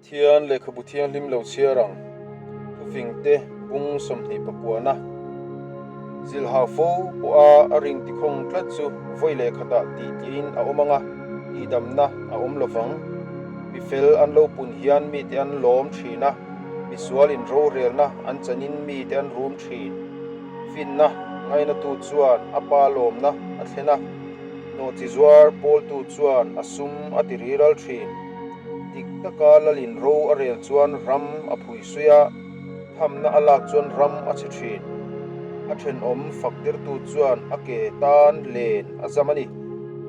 Pathian lehkhabu thianghlim lo chhiar ang thufingte bung 20 pakuana zilhau fo pawha a ring tikhawng tlat chu vawi leh khatah tih tliahin a awm ang a, tihdamna a awm lo vang. Mi fel an lo pun hian mite an lawm thin a, misualin rorelna an chanin mite an rum thin. Finna ngainatu chuan a pa lawmna a thlen a, nawhchi zuar pawltu chuan a sum a ti riral thin. Dik taka lalin ro a rel chuan ram a phui suih a, thamna a lak chuan ram a chhe thin. A thenawm faktirtu chuan a ke tan len a zam a ni.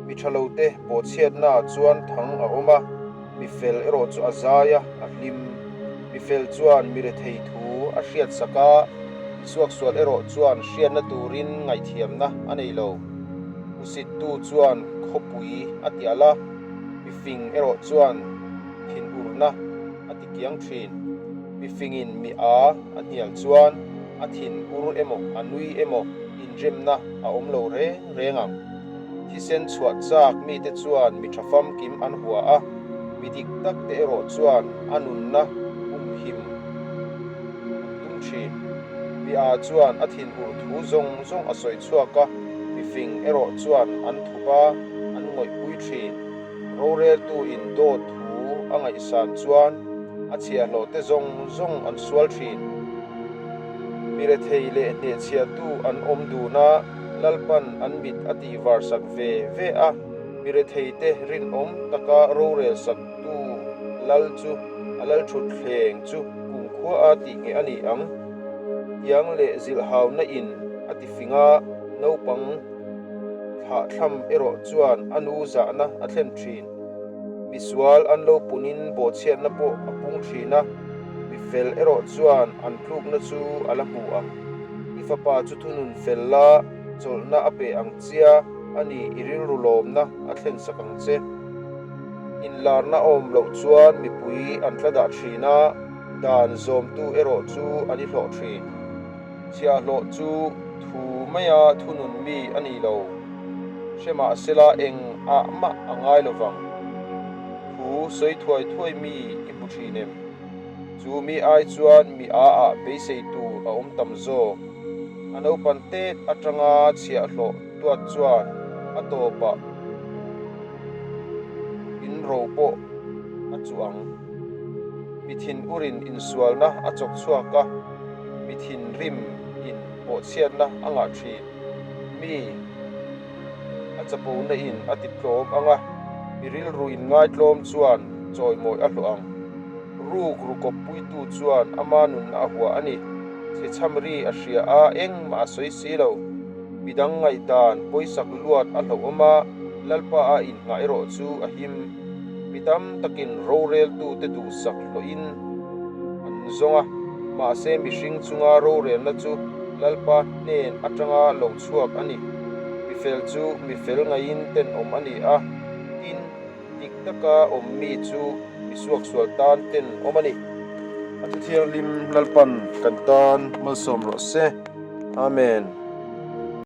Mi tha lote bawhchhiatnaah chuan thang a awm a, mi fel erawh chu a zai a, a hlim. Mi fel chuan mi rethei thu a hriatsak a, mi suaksual erawh chuan hriatna turin ngaihthiamna a nei lo. Hmusittu chuan khawpui a ti alh a, mi fing erawh chuan thinurna a ti kiang thin. Mi fingin mi a a hnial chuan a thinur emaw a nui emaw inremna a awm lo reng reng ang. Thisen chhuah chak mite chuan mi tha famkim an hua a, mi dik tak te erawh chuan a nunna humhim an tum thin. Mi a chuan a thinur thu zawng zawng a sawi chhuak a, mi fing erawh chuan an thup a, an ngawihpui thin. Roreltu in dawt thu a ngaihsan chuan a chhiahhlawh te zawng zawng an sual thin. Mi rethei leh hnehchhiahtu an awm dun a, Lalpan an mit a tihvar sak ve ve a, mi retheite rinawm taka rorel saktu lal chu a lal thutthleng chu kumkhua a tih ngheh a ni ang. Tiang leh zilhhauna in a ti fing a, naupang thlahthlam erawh chuan a nu zahna a thlen thin. Misual an lo punin bawhchhiatna pawh a pung thin a, mi fel erawh chuan an tlukna chu a la hmu ang. I fapa chu thunun fel la, chawlhna a pe ang chia, a ni, i rilru lawmna a thlen sak ang che. Inlarna a awm loh chuan mipui an tla dah thin a, dan zawmtu erawh chu an i hlawh thin. Chhiahhlawh chu thu maia thunun mi a ni lo. Hre mahsela eng ah mah a ngai lo vang. Thu sawi thuai thuai mi i hmu thin em? Chu mi ai chuan mi a ah beisei tur a awm tam zawk. A naupan tet atanga chhiahhlawh tuat chuan a tawpah in ro pawh a chuh ang. Mi thin urin insualna a chawk chhuak a, mi thinrim in pawhchhiatna a ngah thin. Mi a chapona in a ti tlawm ang a, mi rilru in ngaitlawm chuan chawimawi a hlawh ang. Ruk ru kawppuitu chuan ama nunna a hua a ni. Chhechham ri a hria a, engmah a sawi si lo. Midang ngaihdan pawisak luat a hlauhawm a, Lalpa a inngah erawh chu a him. Mi tam takin roreltute duhsak hlawhin an zawng a, mahse mihring chunga rorelna chu Lalpa hnen atanga lo chhuak a ni. Mi fel chu mi fel ngaiin tenawm a ni a, tin, dik taka awm mi chu mi suaksual tan tenawm a ni. A Thuthianghlim Lalpan kan tan malsawm rawh se. Amen.